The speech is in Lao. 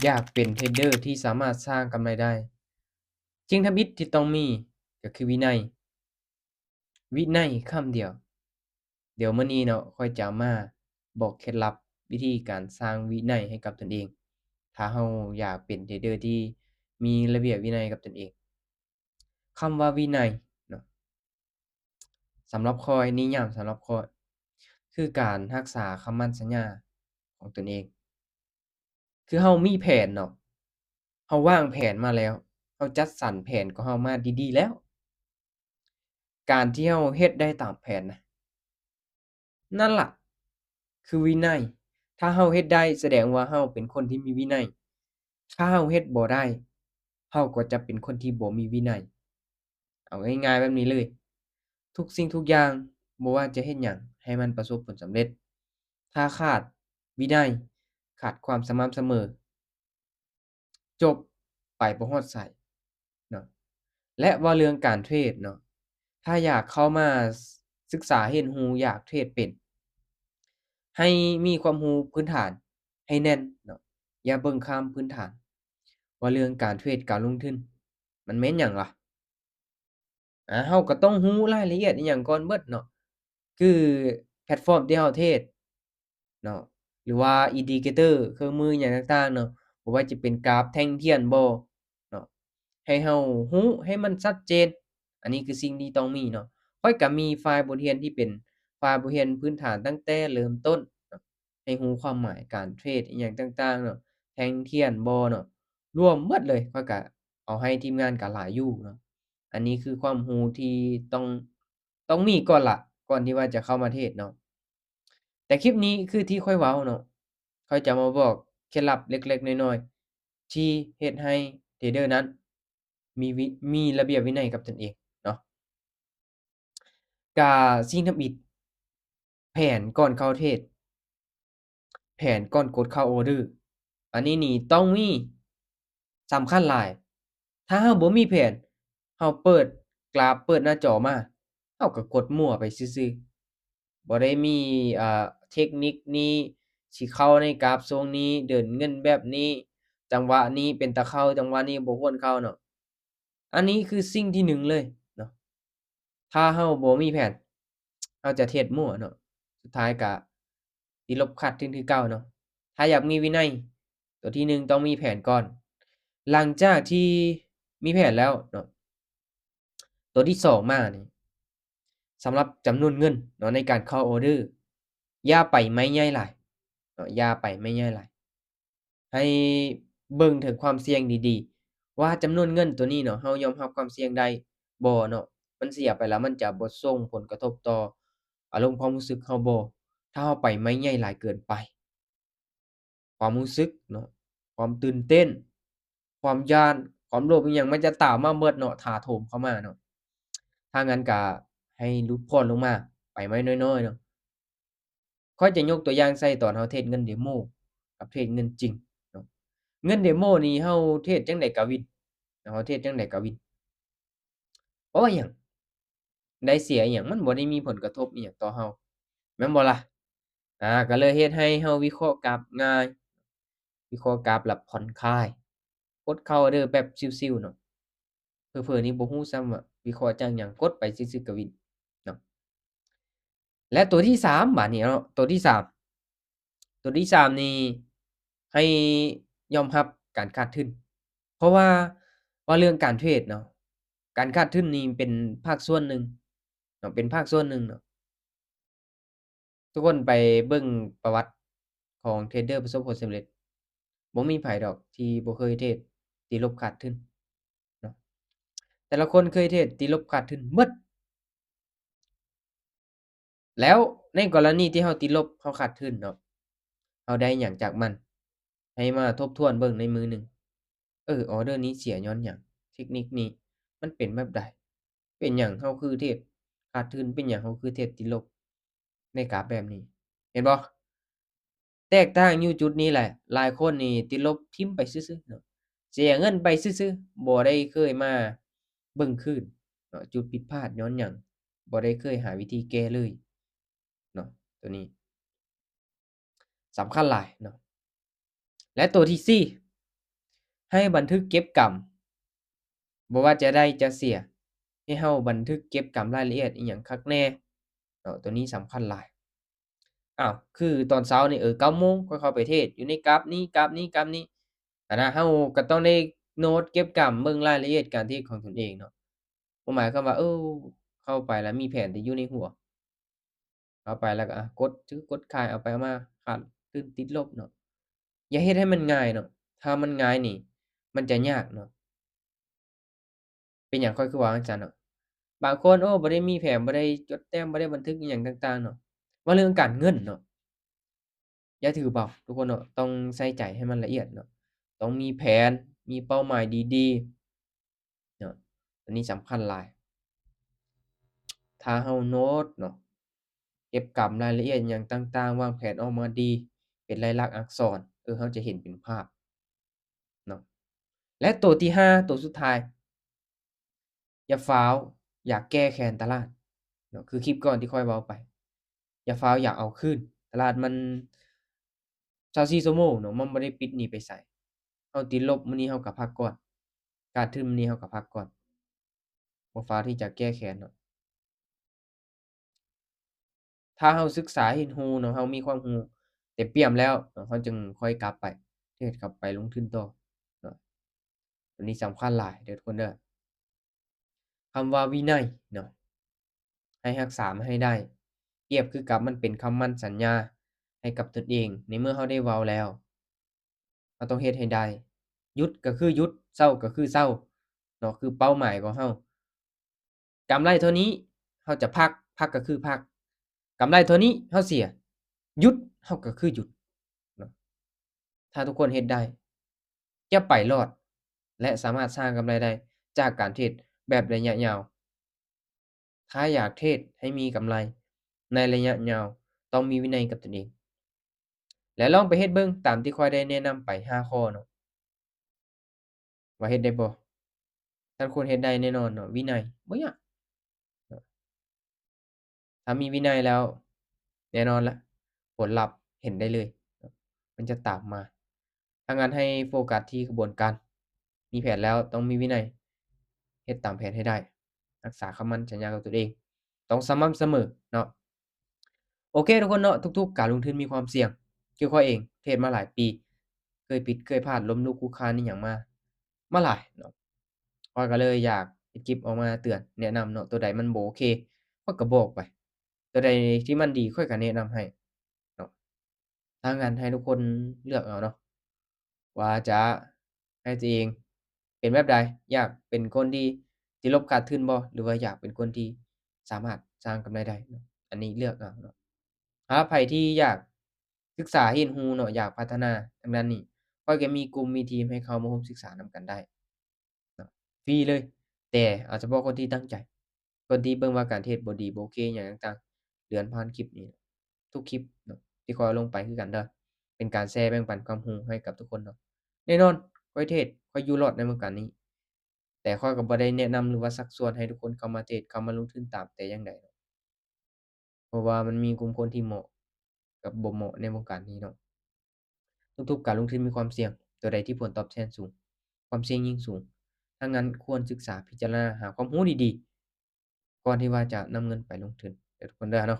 ຢາກເປັນເທຣດເດີທີ່ສາມາດສ້າງກຳໄລໄດ້, ສິ່ງທຳອິດທີ່ຕ້ອງມີກໍຄືວິໄນ. ວິໄນຄຳດຽວ. ດຽວມື້ນີ້ເນາະ ຂ້ອຍຈະມາບອກເຄັດລັບວິທີການສ້າງວິໄນໃຫ້ກັບຕົນເອງ, ຖ້າເຮົາຢາກເປັນເທຣດເດີທີ່ມີລະບຽບວິໄນກັບຕົນເອງ. ຄຳວ່າວິໄນເນາະ ສຳລັບຂ້ອຍ, ນິຍາມສຳລັບຂ້ອຍ ຄືການຮັກສາຄຳໝັ້ນສັນຍາຂອງຕົນເອງ. ຄືເຮົາມີແຜນເນາະ, ເຮົາວາງແຜນມາແລ້ວ, ເຮົາຈັດສັນແຜນຂອງເຮົາມາດີໆແລ້ວ, ການທີ່ເຮົາເຮັດໄດ້ຕາມແຜນນະ, ນັ້ນລະຄືວິໄນ. ຖ້າເຮົາເຮັດໄດ້ ສະແດງວ່າເຮົາເປັນຄົນທີ່ມີວິໄນ. ຖ້າເຮົາເຮັດບໍ່ໄດ້ ເຮົາກໍຈະເປັນຄົນທີ່ບໍ່ມີວິໄນ. ເອົາງ່າຍໆແບບນີ້ເລີຍ, ທຸກສິ່ງທຸກຢ່າງ ບໍ່ວ່າຈະເຮັດຫຍັງໃຫ້ມັນປະສົບຜົນສຳເລັດ, ຖ້າຂາດວິໄນ, ຂາດຄວາມສະໝ່ຳສະເໝີ, ຈົບ, ໄປບໍ່ຮອດໃສເນາະ. ແລະ ເວົ້າເລື່ອງການເທຣດເນາະ, ຖ້າຢາກເຂົ້າມາສຶກສາຮຽນຮູ້, ຢາກເທຣດເປັນ, ໃຫ້ມີຄວາມຮູ້ພື້ນຖານໃຫ້ແໜ້ນເນາະ, ຢ່າເບິ່ງຂ້າມພື້ນຖານ. ເວົ້າເລື່ອງການເທຣດ, ການລົງທຶນ ມັນແມ່ນຫຍັງລະ? ອາ ເຮົາກໍຕ້ອງຮູ້ລາຍລະອຽດອີ່ຫຍັງກ່ອນເບິດເນາະ, ຄືແພລດຟອມທີ່ເຮົາເທຣດເນາະ ຫຼືວ່າອິນດິເຄເຕີ ເຄື່ອງມືຫຍັງຕ່າງໆເນາະ, ບໍ່ວ່າຈະເປັນກຣາຟແທ່ງທຽນບໍເນາະ, ໃຫ້ເຮົາຮູ້ໃຫ້ມັນຊັດເຈນ. ອັນນີ້ຄືສິ່ງທີ່ຕ້ອງມີເນາະ. ຂ້ອຍກໍມີໄຟລ໌ບົດຮຽນທີ່ເປັນໄຟລ໌ບົດຮຽນພື້ນຖານຕັ້ງແຕ່ເລີ່ມຕົ້ນເນາະ, ໃຫ້ຮູ້ຄວາມໝາຍການເທຣດອີ່ຫຍັງຕ່າງໆເນາະ, ແທ່ງທຽນບໍເນາະ, ລວມໝົດເລີຍ. ຂ້ອຍກະເອົາໃຫ້ທີມງານກະຫຼາຍຢູ່ເນາະ. ອັນນີ້ຄືຄວາມຮູ້ທີ່ຕ້ອງ, ຕ້ອງມີກ່ອນລະ, ກ່ອນທີ່ວ່າຈະເຂົ້າມາເທຣດເນາະ. ແຕ່ຄລິບນີ້ຄືທີ່ຂ້ອຍເວົ້າເນາະ, ຂ້ອຍຈະມາບອກເຄັດລັບເລັກໆນ້ອຍໆ ທີ່ເຮັດໃຫ້ເທຣດເດີນັ້ນມີວິ, ມີລະບຽບວິໄນກັບຕົນເອງເນາະ. ກະສິ່ງທຳອິດ, ແຜນກ່ອນເຂົ້າເທຣດ, ແຜນກ່ອນກົດເຂົ້າອໍເດີ, ອັນນີ້ນີ້ຕ້ອງມີ, ສຳຄັນຫຼາຍ. ຖ້າເຮົາບໍ່ມີແຜນ, ເຮົາເປີດກຣາຟ, ເປີດໜ້າຈໍມາ, ເຮົາກໍກົດມົ້ວໄປຊື່ໆ, ບໍ່ໄດ້ມີ, ເອີ, ເທັກນິກນີ້, ຊິເຂົ້າໃນກຣາຟຊົງນີ້, ເດີນເງິນແບບນີ້, ຈັງຫວະນີ້ເປັນຕາເຂົ້າ, ຈັງຫວະນີ້ບໍ່ຄວນເຂົ້າເນາະ. ອັນນີ້ຄືສິ່ງທີໜຶ່ງເລີຍເນາະ. ຖ້າເຮົາບໍ່ມີແຜນ, ເຮົາຈະເທຣດມົ້ວເນາະ, ສຸດທ້າຍກະຕິດລົບຂາດທຶນຄືເກົ່າເນາະ. ຖ້າຢາກມີວິໄນ, ຕົວທີໜຶ່ງຕ້ອງມີແຜນກ່ອນ. ຫຼັງຈາກທີ່ມີແຜນແລ້ວເນາະ, ຕົວທີສອງມານີ້, ສຳລັບຈຳນວນເງິນເນາະ ໃນການເຂົ້າອໍເດີ, ຢ່າໄປໄມ້ໃຫຍ່ຫຼາຍເນາະ, ຢ່າໄປໄມ້ໃຫຍ່ຫຼາຍ. ໃຫ້ເບິ່ງເຖິງຄວາມສ່ຽງດີໆ ວ່າຈຳນວນເງິນຕົວນີ້ເນາະ, ເຮົາຍອມຮັບຄວາມສ່ຽງໄດ້ບໍ່ເນາະ? ມັນເສຍໄປແລ້ວ ມັນຈະບໍ່ສົ່ງຜົນກະທົບຕໍ່ອາລົມຄວາມຮູ້ສຶກເຮົາບໍ່? ຖ້າເຮົາໄປໄມ້ໃຫຍ່ຫຼາຍເກີນໄປ, ຄວາມຮູ້ສຶກເນາະ, ຄວາມຕື່ນເຕັ້ນ, ຄວາມຢ້ານ, ຄວາມໂລບ ອີ່ຫຍັງ ມັນຈະຕາມມາເໝິດເນາະ, ຖາໂຖມເຂົ້າມາເນາະ. ຖ້າຊັ້ນກະໃຫ້ຫຼຸດຜ່ອນລົງມາ, ໄປໄມ້ນ້ອຍໆເນາະ. ຂ້ອຍຈະຍົກຕົວຢ່າງໃສ່ຕອນເຮົາເທຣດເງິນເດໂມກັບເທຣດເງິນຈິງເນາະ. ເງິນເດໂມນີ້ເຮົາເທຣດຈັ່ງໃດກະວິນ, ເຮົາເທຣດຈັ່ງໃດກະວິນ. ເພາະວ່າຫຍັງ? ໄດ້ເສຍອີ່ຫຍັງ? ມັນບໍ່ໄດ້ມີຜົນກະທົບອີ່ຫຍັງຕໍ່ເຮົາ, ແມ່ນບໍ່ລະ? ອາ, ກໍເລີຍເຮັດໃຫ້ເຮົາວິເຄາະກາບງ່າຍ, ວິເຄາະກາບແລ້ວຜ່ອນຄາຍ, ກົດເຂົ້າເດີແບບຊິວໆເນາະ. ເຜີໆນີ້ບໍ່ຮູ້ຊ້ຳວ່າວິເຄາະຈາກຫຍັງ, ກົດໄປຊື່ໆກະວິນເນາະ. ແລະ ຕົວທີສາມ ບາດນີ້ເນາະ, ຕົວທີສາມ, ຕົວທີສາມນີ້ໃຫ້ຍອມຮັບການຂາດທຶນ. ເພາະວ່າ ເວົ້າເລື່ອງການເທຣດເນາະ, ການຂາດທຶນນີ້ເປັນພາກສ່ວນໜຶ່ງເນາະ, ເປັນພາກສ່ວນໜຶ່ງເນາະ. ທຸກຄົນໄປເບິ່ງປະຫວັດຂອງເທຣດເດີປະສົບຜົນສຳເລັດ, ບໍ່ມີໃຜດອກທີ່ບໍ່ເຄີຍເທຣດຕິດລົບຂາດທຶນເນາະ. ແຕ່ລະຄົນເຄີຍເທຣດຕິດລົບຂາດທຶນໝົດ. ແລ້ວໃນກໍລະນີທີ່ເຮົາຕິດລົບ, ເຮົາຂາດທຶນເນາະ, ເຮົາໄດ້ຫຍັງຈາກມັນ? ໃຫ້ມາທົບທວນເບິ່ງໃນມື້ໜຶ່ງ, ເອີ, ອໍເດີນີ້ເສຍຍ້ອນຫຍັງ? ເທັກນິກນີ້ມັນເປັນແບບໃດ? ເປັນຫຍັງເຮົາຄືເທຣດຂາດທຶນ? ເປັນຫຍັງເຮົາຄືເທຣດຕິດລົບໃນກາບແບບນີ້? ເຫັນບໍ່? ແຕກຕ່າງຢູ່ຈຸດນີ້ແຫຼະ, ຫຼາຍຄົນນີ້ຕິດລົບຖິ້ມໄປຊື່ໆເນາະ, ເສຍເງິນໄປຊື່ໆ, ບໍ່ໄດ້ເຄີຍມາເບິ່ງຄືນເນາະ, ຈຸດຜິດພາດຍ້ອນຫຍັງ, ບໍ່ໄດ້ເຄີຍຫາວິທີແກ້ເລີຍເນາະ. ຕົວນີ້ສຳຄັນຫຼາຍເນາະ. ແລະ ຕົວທີສີ່ ໃຫ້ບັນທຶກເກັບກຳ ບໍ່ວ່າຈະໄດ້ຈະເສຍ ໃຫ້ເຮົາບັນທຶກເກັບກຳລາຍລະອຽດອີ່ຫຍັງຄັກແນ່ເນາະ ໂຕນີ້ສຳຄັນຫຼາຍ. ອ້າວ ຄືຕອນເຊົ້ານີ້ ເອີ ເກົ້າໂມງຂ້ອຍເຂົ້າໄປເທຣດຢູ່ໃນກຣາຟນີ້ ກຣາຟນີ້ ກຣາຟນີ້ ອັນນະ ເຮົາກໍຕ້ອງໄດ້ໂນ້ດເກັບກຳເບິ່ງລາຍລະອຽດການເທຣດຂອງຕົນເອງເນາະ. ບໍ່ໝາຍຄວາມວ່າ ເອີ ເຂົ້າໄປແລ້ວມີແຜນແຕ່ຢູ່ໃນຫົວ ເຂົ້າໄປແລ້ວກໍ ອາ ກົດຊື້ກົດຂາຍ ເອົາໄປເອົາມາຂາດທຶນຕິດລົບເນາະ. ຢ່າເຮັດໃຫ້ມັນງ່າຍເນາະ ຖ້າມັນງ່າຍນີ້ມັນຈະຍາກເນາະ. ເປັນຫຍັງຂ້ອຍຄືວ່າຈັ່ງຊັ້ນເນາະ? ບາງຄົນ ໂອ້ ບໍ່ໄດ້ມີແຜນ ບໍ່ໄດ້ຈົດແຕ້ມ ບໍ່ໄດ້ບັນທຶກອີ່ຫຍັງຕ່າງໆເນາະ. ເວົ້າເລື່ອງການເງິນເນາະ ຢ່າຖືເບົາທຸກຄົນເນາະ ຕ້ອງໃສ່ໃຈໃຫ້ມັນລະອຽດເນາະ ຕ້ອງມີແຜນ ມີເປົ້າໝາຍດີໆເນາະ ອັນນີ້ສຳຄັນຫຼາຍ. ຖ້າເຮົາໂນ້ດເນາະ ເກັບກຳລາຍລະອຽດຫຍັງຕ່າງໆ ວາງແຜນອອກມາດີ ເປັນລາຍລັກອັກສອນ ເອີ ເຮົາຈະເຫັນເປັນພາບເນາະ. ແລະ ໂຕທີຫ້າ ໂຕສຸດທ້າຍ ຢ່າຟ້າວຢາກແກ້ແຄ້ນຕະຫຼາດເນາະ ຄືຄລິບກ່ອນທີ່ຂ້ອຍເວົ້າໄປ ຢ່າຟ້າວຢາກເອົາຄືນ ຕະຫຼາດມັນຊາວສີ່ຊົ່ວໂມງເນາະ ມັນບໍ່ໄດ້ປິດໜີໄປໃສ. ເຮົາຕິດລົບມື້ນີ້ເຮົາກໍພັກກ່ອນ ຂາດທຶນມື້ນີ້ເຮົາກໍພັກກ່ອນ ບໍ່ຟ້າວທີ່ຈະແກ້ແຄ້ນເນາະ. ຖ້າເຮົາສຶກສາຮຽນຮູ້ເນາະ ເຮົາມີຄວາມຮູ້ເຕັມປ່ຽມແລ້ວເນາະ ເຮົາຈຶ່ງຄ່ອຍກັບໄປເທຣດ ກັບໄປລົງທຶນຕໍ່ເນາະ. ໂຕນີ້ສຳຄັນຫຼາຍເດີທຸກຄົນເດີ ຄຳວ່າວິໄນເນາະ ໃຫ້ຮັກສາມັນໃຫ້ໄດ້ ປຽບຄືກັບມັນເປັນຄຳໝັ້ນສັນຍາໃຫ້ກັບຕົນເອງ ໃນເມື່ອເຮົາໄດ້ເວົ້າແລ້ວ ເຮົາຕ້ອງເຮັດໃຫ້ໄດ້ ຢຸດກໍຄືຢຸດ ເຊົາກໍຄືເຊົາເນາະ ຄືເປົ້າໝາຍຂອງເຮົາ. ກຳໄລເທົ່ານີ້ເຮົາຈະພັກ ພັກກໍຄືພັກ ກຳໄລເທົ່ານີ້ເຮົາເສຍ ຢຸດເຮົາກໍຄືຢຸດເນາະ. ຖ້າທຸກຄົນເຮັດໄດ້ ຈະໄປລອດ ແລະ ສາມາດສ້າງກຳໄລໄດ້ຈາກການເທຣດແບບໄລຍະຍາວ. ຖ້າຢາກເທຣດໃຫ້ມີກຳໄລໃນໄລຍະຍາວ ຕ້ອງມີວິໄນກັບຕົນເອງ ແລະ ລອງໄປເຮັດເບິ່ງຕາມທີ່ຂ້ອຍໄດ້ແນະນຳໄປຫ້າຂໍ້ເນາະ ວ່າເຮັດໄດ້ບໍ່? ທ່ານຄວນເຮັດໄດ້ແນ່ນອນເນາະ ວິໄນບໍ່ຍາກເນາະ. ຖ້າມີວິໄນແລ້ວ ແນ່ນອນລະ ຜົນລັບເຫັນໄດ້ເລີຍເນາະ ມັນຈະຕາມມາ. ຖ້າງານໃຫ້ໂຟກັສທີ່ຂະບວນການ ມີແຜນແລ້ວຕ້ອງມີວິໄນ ເຮັດຕາມແຜນໃຫ້ໄດ້ ຮັກສາຄຳໝັ້ນສັນຍາກັບຕົນເອງ ຕ້ອງສະໝ່ຳສະເໝີເນາະ. ໂອເຄທຸກຄົນເນາະ ທຸກໆການລົງທຶນມີຄວາມສ່ຽງ ຄືຂ້ອຍເອງເທຣດມາຫຼາຍປີ ເຄີຍຜິດເຄີຍພາດ ລົ້ມລຸກຄຸກຄານອີ່ຫຍັງມາ ມາຫຼາຍເນາະ. ຂ້ອຍກໍເລີຍຢາກເຮັດຄລິບອອກມາເຕືອນແນະນຳເນາະ ໂຕໃດມັນບໍ່ໂອເຄ ຂ້ອຍກໍບອກໄປ ໂຕໃດທີ່ມັນດີ ຂ້ອຍກໍແນະນຳໃຫ້ເນາະ. ທາງນັ້ນໃຫ້ທຸກຄົນເລືອກເອົາເນາະ ວ່າຈະໃຫ້ຕົວເອງເປັນແບບໃດ ຢາກເປັນຄົນທີ່ຕິດລົບຂາດທຶນບໍ່ ຫຼືວ່າຢາກເປັນຄົນທີ່ສາມາດສ້າງກຳໄລໄດ້ເນາະ ອັນນີ້ເລືອກເອົາເນາະ. ຖ້າໃຜທີ່ຢາກສຶກສາຮຽນຮູ້ເນາະ ຢາກພັດທະນາທາງດ້ານນີ້ ຂ້ອຍກໍມີກຸ່ມມີທີມໃຫ້ເຂົ້າມາຮ່ວມສຶກສານຳກັນໄດ້ເນາະ ຟຣີເລີຍ ແຕ່ເອົາສະເພາະຄົນທີ່ຕັ້ງໃຈ ຄົນທີ່ເບິ່ງວ່າການເທຣດບໍ່ດີບໍ່ໂອເຄຫຍັງຕ່າງໆ ເລື່ອນຜ່ານຄລິບນີ້ ທຸກຄລິບເນາະ ທີ່ຂ້ອຍເອົາລົງໄປຄືກັນເດີ ເປັນການແຊແບ່ງປັນຄວາມຮູ້ໃຫ້ກັບທຸກຄົນເນາະ. ແນ່ນອນ ຂ້ອຍເທຣດ ຂ້ອຍຢູ່ລອດໃນວົງການນີ້ ແຕ່ຂ້ອຍກໍບໍ່ໄດ້ແນະນຳ ຫຼືວ່າຊັກຊວນໃຫ້ທຸກຄົນເຂົ້າມາເທຣດ ເຂົ້າມາລົງທຶນຕາມແຕ່ຢ່າງໃດເນາະ ເພາະວ່າມັນມີກຸ່ມຄົນທີ່ເໝາະກັບບໍ່ເໝາະໃນວົງການນີ້ເນາະ. ທຸກໆການລົງທຶນມີຄວາມສ່ຽງ ໂຕໃດທີ່ຜົນຕອບແທນສູງ ຄວາມສ່ຽງຍິ່ງສູງ. ດັ່ງນັ້ນຄວນສຶກສາພິຈາລະນາຫາຄວາມຮູ້ດີໆ ກ່ອນທີ່ວ່າຈະນຳເງິນໄປລົງທຶນເດີທຸກຄົນເດີເນາະ.